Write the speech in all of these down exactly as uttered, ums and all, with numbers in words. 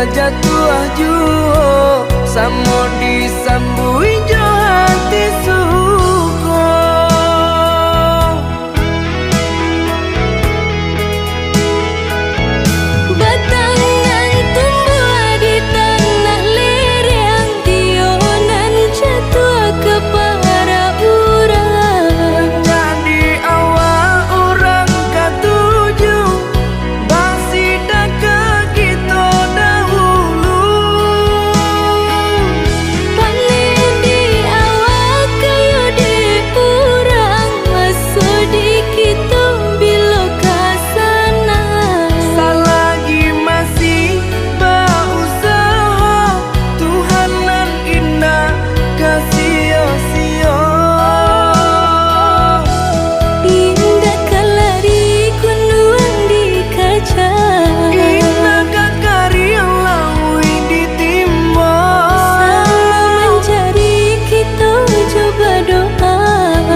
Jatuah juo, samo disambuik jo hati suko. Batang nan tumbuah di tanah lereng, iyo nan jatuah ka para urang. Jadi awak urang katuju, basidakah kito dahulu. Paneh di awak, kayo di urang, maso di kito bilo ka sana. Salagi masih bausaha, Tuhan nan indak ka sio-sio. Indak ka lari kunduang dikaja, indak ka kariang lauik ditimbo. Samo manjari kito jo badoa,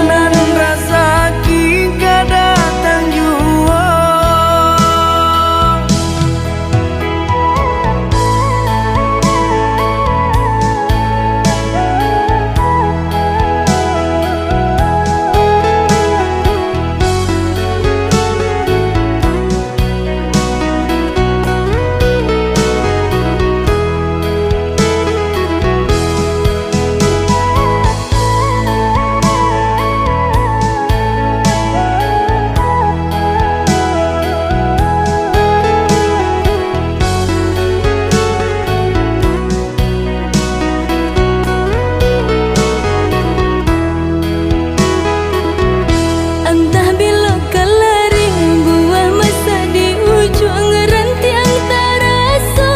nan rasaki ka datang juo. Antah bilo ka lari, buah masak di ujuang, rantiang taraso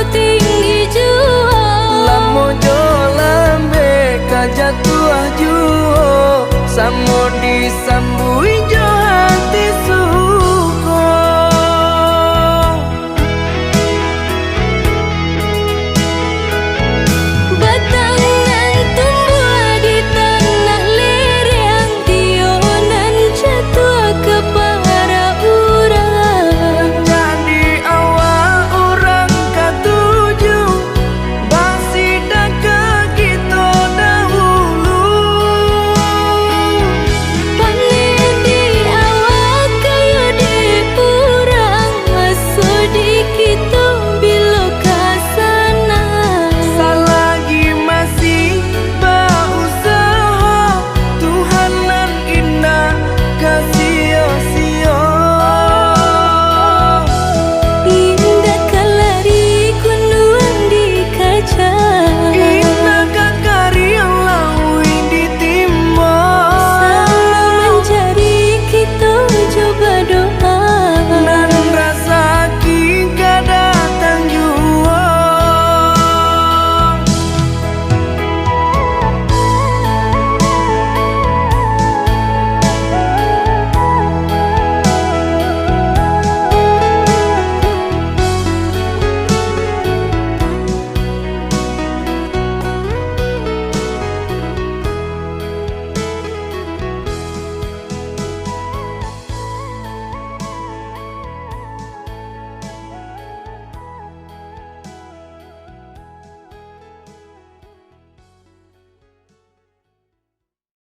tinggi juo. Lamo jo lambek ka jatuah juo, samo disambuik jo